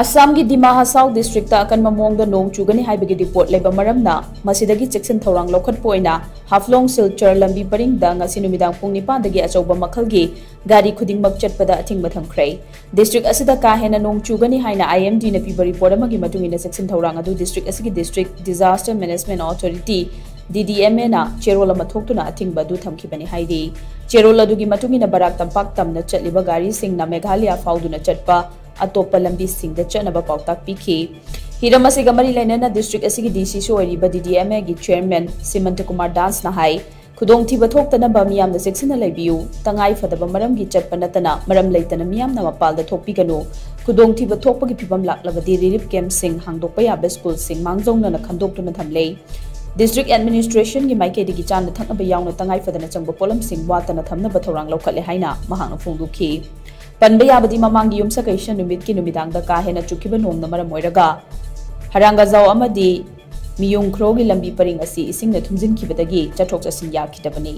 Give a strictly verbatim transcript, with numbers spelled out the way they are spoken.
ꯑꯁꯥꯝꯒꯤ ꯗꯤꯃꯥ ꯍꯁꯥꯎ ꯗꯤꯁꯇ꯭ꯔꯤꯛꯇ ꯑꯀꯟꯕ ꯃꯑꯣꯡꯗ ꯅꯣꯡ ꯆꯨꯒꯅꯤ ꯍꯥꯏꯕꯒꯤ ꯔꯤꯄꯣꯔꯠ ꯂꯩꯕ ꯃꯔꯝꯅ, ꯃꯁꯤꯗꯒꯤ ꯆꯦꯛꯁꯤꯟ ꯊꯧꯔꯥꯡ ꯂꯧꯈꯠꯄ ꯑꯣꯏꯅ ꯍꯥꯐꯂꯣꯡ ꯁꯤꯜꯆꯔ ꯂꯝꯕꯤ ꯄꯔꯤꯡꯗ ꯉꯁꯤ ꯅꯨꯃꯤꯗꯥꯡ ꯄꯨꯡ ꯅꯤꯄꯥꯟꯗꯒꯤ ꯑꯆꯧꯕ ꯃꯈꯜꯒꯤ ꯒꯥꯔꯤ ꯈꯨꯗꯤꯡꯃꯛ ꯆꯠꯄꯗ ꯑꯊꯤꯡꯕ ꯊꯝꯈ꯭ꯔꯦ꯫ ꯗꯤꯁꯇ꯭ꯔꯤꯛ ꯑꯁꯤꯗ ꯀꯥ ꯍꯦꯟꯅ ꯅꯣꯡ ꯆꯨꯒꯅꯤ ꯍꯥꯏꯅ ꯑꯥꯏ ꯑꯦꯝ ꯗꯤꯅ ꯄꯤꯕ ꯔꯤꯄꯣꯔꯠ ꯑꯃꯒꯤ ꯃꯇꯨꯡ ꯏꯟꯅ, ꯆꯦꯛꯁꯤꯟ ꯊꯧꯔꯥꯡ ꯑꯗꯨ ꯗꯤꯁꯇ꯭ꯔꯤꯛ ꯑꯁꯤꯒꯤ ꯗꯤꯁꯇ꯭ꯔꯤꯛ ꯗꯤꯖꯥꯁꯇꯔ ꯃꯦꯅꯦꯖꯃꯦꯟ ꯑꯣꯊꯣꯔꯤꯇꯤ, ꯗꯤ ꯗꯤ ꯑꯦꯝ ꯑꯦꯅ ꯆꯦꯔꯣꯜ ꯑꯃ ꯊꯣꯛꯇꯨꯅ ꯑꯊꯤꯡꯕ ꯑꯗꯨ ꯊꯝꯈꯤꯕꯅꯤ ꯍꯥꯏꯔꯤ꯫ ꯆꯦꯔꯣꯜ ꯑꯗꯨꯒꯤ ꯃꯇꯨꯡ ꯏꯟꯅ, ꯕꯔꯥꯛ ꯇꯝꯄꯥꯛ ꯇꯝꯅ ꯆꯠꯂꯤꯕ ꯒꯥꯔꯤꯁꯤꯡꯅ ꯃꯦꯘꯥꯂꯌꯥ ꯐꯥꯎꯗꯨꯅ ꯆꯠꯄ ꯑꯇꯣꯞꯄ ꯂꯝꯕꯤꯁꯤꯡꯗ ꯆꯠꯅꯕ ꯄꯥꯎꯇꯥꯛ ꯄꯤꯈꯤ꯫ ꯍꯤꯔꯝ ꯑꯁꯤꯒ ꯃꯔꯤ ꯂꯩꯅꯅ ꯗꯤꯁꯇ꯭ꯔꯤꯛ ꯑꯁꯤꯒꯤ ꯗꯤ ꯁꯤꯁꯨ ꯑꯣꯏꯔꯤꯕ ꯗꯤ ꯗꯤ ꯑꯦꯝ ꯑꯦꯒꯤ ꯆꯦꯌꯔꯃꯦꯟ ꯁꯤꯃꯟꯇ ꯀꯨꯃꯥꯔ ꯗꯥꯁꯅ ꯍꯥꯏ, ꯈꯨꯗꯣꯡꯊꯤꯕ ꯊꯣꯛꯇꯅꯕ ꯃꯤꯌꯥꯝꯅ ꯆꯦꯛꯁꯤꯟꯅ ꯂꯩꯕꯤꯌꯨ꯫ ꯇꯉꯥꯏ ꯐꯗꯕ ꯃꯔꯝꯒꯤ ꯆꯠꯄ ꯅꯠꯇꯅ ꯃꯔꯝ ꯂꯩꯇꯅ ꯃꯤꯌꯥꯝꯅ ꯃꯄꯥꯜꯗ ꯊꯣꯛꯄꯤꯒꯅꯨ꯫ ꯈꯨꯗꯣꯡꯊꯤꯕ ꯊꯣꯛꯄꯒꯤ ꯐꯤꯚꯝ ꯂꯥꯛꯂꯕꯗꯤ ꯔꯤꯂꯤꯐ ꯀꯦꯝꯞꯁꯤꯡ ꯍꯥꯡꯗꯣꯛꯄ ꯌꯥꯕ ꯁ꯭ꯀꯨꯜꯁꯤꯡ ꯃꯥꯡꯖꯧꯅꯅ ꯈꯟꯗꯣꯛꯇꯨꯅ ꯊꯝꯂꯦ꯫ ꯗꯤꯁꯇ꯭ꯔꯤꯛ ꯑꯦꯗꯃꯤꯅꯤꯁꯇ꯭ꯔꯦꯁꯟꯒꯤ ꯃꯥꯏꯀꯩꯗꯒꯤ ꯆꯥꯅ ꯊꯛꯅꯕ ꯌꯥꯎꯅ ꯇꯉꯥꯏ ꯐꯗꯅ ꯆꯪꯕ ꯄꯣꯠꯂꯝꯁꯤꯡ ꯋꯥꯠꯇꯅ ꯊꯝꯅꯕ ꯊꯧꯔꯥꯡ ꯂꯧꯈꯠꯂꯦ ꯍꯥꯏꯅ ꯃꯍꯥꯛꯅ ꯐꯣꯡꯗꯣꯛꯈꯤ꯫ ꯄꯟꯕ ꯌꯥꯕꯗꯤ, ꯃꯃꯥꯡꯒꯤ ꯌꯨꯝꯁꯀꯩꯁ ꯅꯨꯃꯤꯠꯀꯤ ꯅꯨꯃꯤꯗꯥꯡꯗ ꯀꯥ ꯍꯦꯟꯅ ꯆꯨꯈꯤꯕ ꯅꯣꯡꯅ ꯃꯔꯝ ꯑꯣꯏꯔꯒ ꯍꯔꯥꯡꯒꯖꯥꯎ ꯑꯃꯗꯤ ꯃꯤꯌꯨꯡꯈ꯭ꯔꯣꯒꯤ ꯂꯝꯕꯤ ꯄꯔꯤꯡ ꯑꯁꯤ ꯏꯁꯤꯡꯅ ꯊꯨꯝꯖꯤꯟꯈꯤꯕꯗꯒꯤ ꯆꯠꯊꯣꯛ ꯆꯠꯁꯤꯟ ꯌꯥꯈꯤꯗꯕꯅꯤ꯫